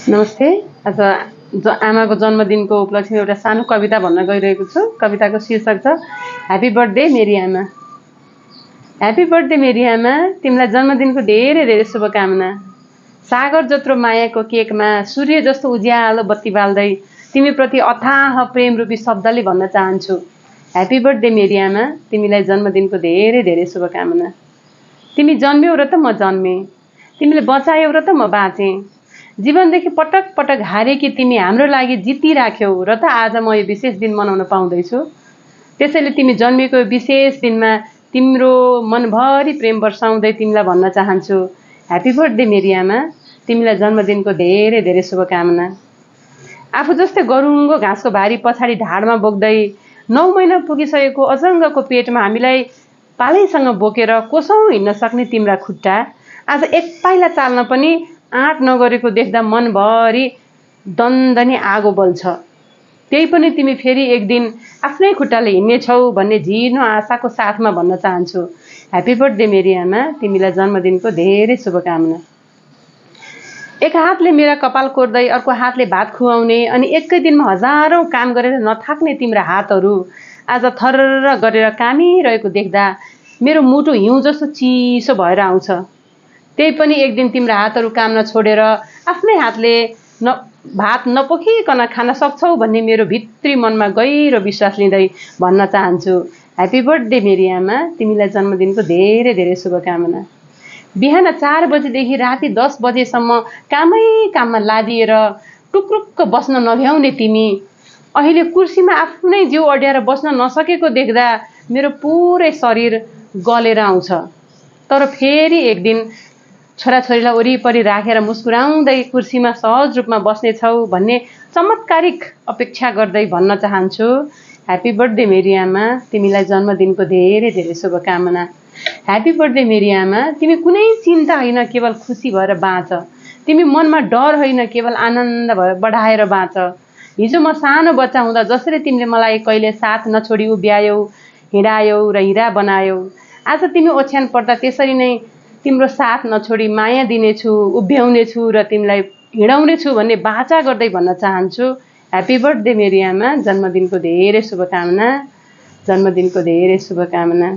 नमस्ते। आज आमाको जन्मदिनको उपलक्ष्यमा एउटा सानो कविता भन्न गइरहेको छु। कविताको शीर्षक छ ह्यापी बर्थडे मेरी आमा। ह्यापी बर्थडे मेरी आमा, तिमीलाई जन्मदिनको धेरै धेरै शुभकामना। सागर जत्रो मायाको केकमा सूर्य जस्तो उज्यालो बत्ती बाल्दै तिमीप्रति अथाह प्रेम रूपी शब्दले भन्न चाहन्छु ह्यापी बर्थडे मेरी आमा, तिमीलाई जन्मदिनको धेरै धेरै शुभकामना। तिमी जन्म्यौ र त म जन्मेँ, तिमीले बचायौ र त म बाँचेँ। जीवनदेखि पटक पटक हारेकी तिमी हाम्रो लागि जितिराख्यौ र त आज म यो विशेष दिन मनाउन पाउँदैछु। त्यसैले तिमी जन्मेको विशेष दिनमा तिम्रो मनभरि प्रेम वर्षाउँदै तिमीलाई भन्न चाहन्छु ह्यापी बर्थडे मेरी आमा, तिमीलाई जन्मदिनको धेरै धेरै शुभकामना। आफू जस्तै गरुङ्गो घाँसको भारी पछाडि ढाडमा बोक्दै 9 महिना पुगिसकेको अजङ्गको पेटमा हामीलाई पालैसँग बोकेर कोसौँ हिँड्न सक्ने तिम्रा खुट्टा आज एक पाइला चाल्न पनि आँट नगरेको देख्दा मनभरि दन्दनी आगो बल्छ। त्यही पनि तिमी फेरि एक दिन आफ्नै खुट्टाले हिँड्नेछौ भन्ने झिनो आशाको साथमा भन्न चाहन्छु ह्यापी बर्थडे मेरी आमा, तिमीलाई जन्मदिनको धेरै शुभकामना। एक हातले मेरा कपाल कोर्दै अर्को हातले भात खुवाउने अनि एकै दिनमा हजारौं काम गरेर नथाक्ने तिम्रा हातहरू आज थर्र गरेर कामिरहेको देख्दा मेरो मुटु हिउँ जस्तो चिसो भएर आउँछ। त्यही पनि एक दिन तिम्रा हातहरू काम नछोडेर आफ्नै हातले भात नपोखिकन खान सक्छौ भन्ने मेरो भित्री मनमा गहिरो विश्वास लिँदै भन्न चाहन्छु ह्यापी बर्थडे मेरी आमा, तिमीलाई जन्मदिनको धेरै धेरै शुभकामना। बिहान 4 बजेदेखि राति 10 बजेसम्म कामै काममा लादिएर टुक्रुक्क बस्न नभ्याउने तिमी अहिले कुर्सीमा आफ्नै जिउ अड्याएर बस्न नसकेको देख्दा मेरो पुरै शरीर गलेर आउँछ। तर फेरि एक दिन छोराछोरीलाई वरिपरि राखेर मुस्कुराउँदै कुर्सीमा सहज रूपमा बस्नेछौ भन्ने चमत्कारिक अपेक्षा गर्दै भन्न चाहन्छु ह्यापी बर्थडे मेरी आमा, तिमीलाई जन्मदिनको धेरै धेरै शुभकामना। ह्यापी बर्थडे मेरी आमा, तिमी कुनै चिन्ता होइन केवल खुसी भएर बाँच। तिमी मनमा डर होइन केवल आनन्द भएर बढाएर बाँच। हिजो म सानो बच्चा हुँदा जसरी तिमीले मलाई कहिले साथ नछोडी उभ्यायौ, हिँडायौ र हिरा बनायौ, आज तिमी ओछ्यान पर्दा त्यसरी नै तिम्रो साथ नछोडी माया दिनेछु, उभ्याउनेछु र तिमीलाई हिँडाउनेछु भन्ने बाचा गर्दै भन्न चाहन्छु ह्यापी बर्थडे मेरी आमा, जन्मदिनको धेरै शुभकामना, जन्मदिनको धेरै शुभकामना।